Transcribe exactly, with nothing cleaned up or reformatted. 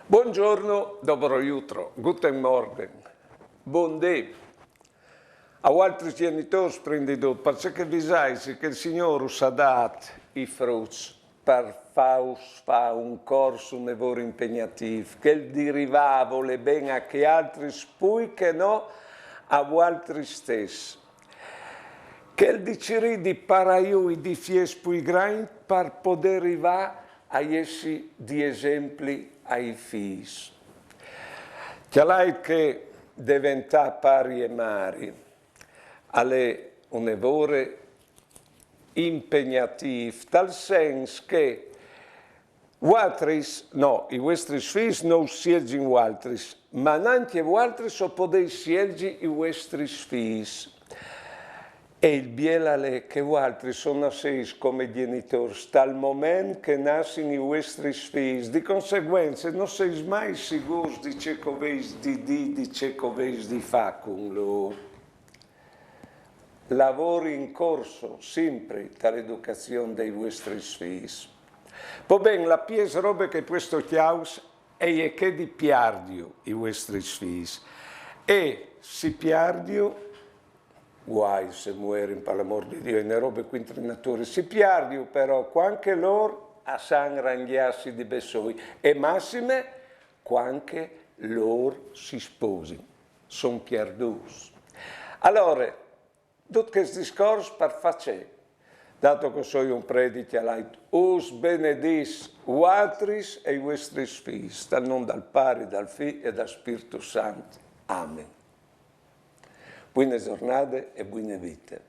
Buongiorno, dobro jutro, guten Morgen, bundì. A vualtris gjenitôrs, prin di dut, parcè che visaitsi che il Signôr us à dât i fruts par fâus fâ un cors, un lavôr impegnatîf, chel di rivâ a volê ben a chei altris plui che no a vualtris stes. Chel di cirî di parâ jù i difiets plui grancj par podê rivâ a jessi di esempli ai fîs. Cjalait che deventâ pari e mari al è un lavôr impegnatîf, tal sens che vualtris, no, i vuestris fîs no us sielzin vualtris, ma nancje vualtris o podês sielzi i vuestris fîs. E il biel al è che vualtris o nassês come gjenitôrs tal moment che nassin i vuestris fîs. Di conseguence no sês mai sigûrs di ce che o vês di dî, di ce che o vês di fâ cun lôr. Lavôr in corso, simpri, ta l'educazion dai vuestris fîs. Po ben, la piês robe che pues tocjâus e je chê di piardiu i vuestris fîs. E si piardiu, guai se muerin, par l'amôr di Diu, e je une robe cuintri nature. Si piardiu però cuant che lôr a san rangjâsi di bessôi, e massime cuant che lôr si sposin. Son pierdûts. Alore, dut chest discors par fâ ce? Dato che o soi un predi, cjalait: us benedîs vualtris e i vuestris fîs, tal non dal Pari, dal Fi e dal Spirtu Sant. Amen. Buine zornade e buine vite.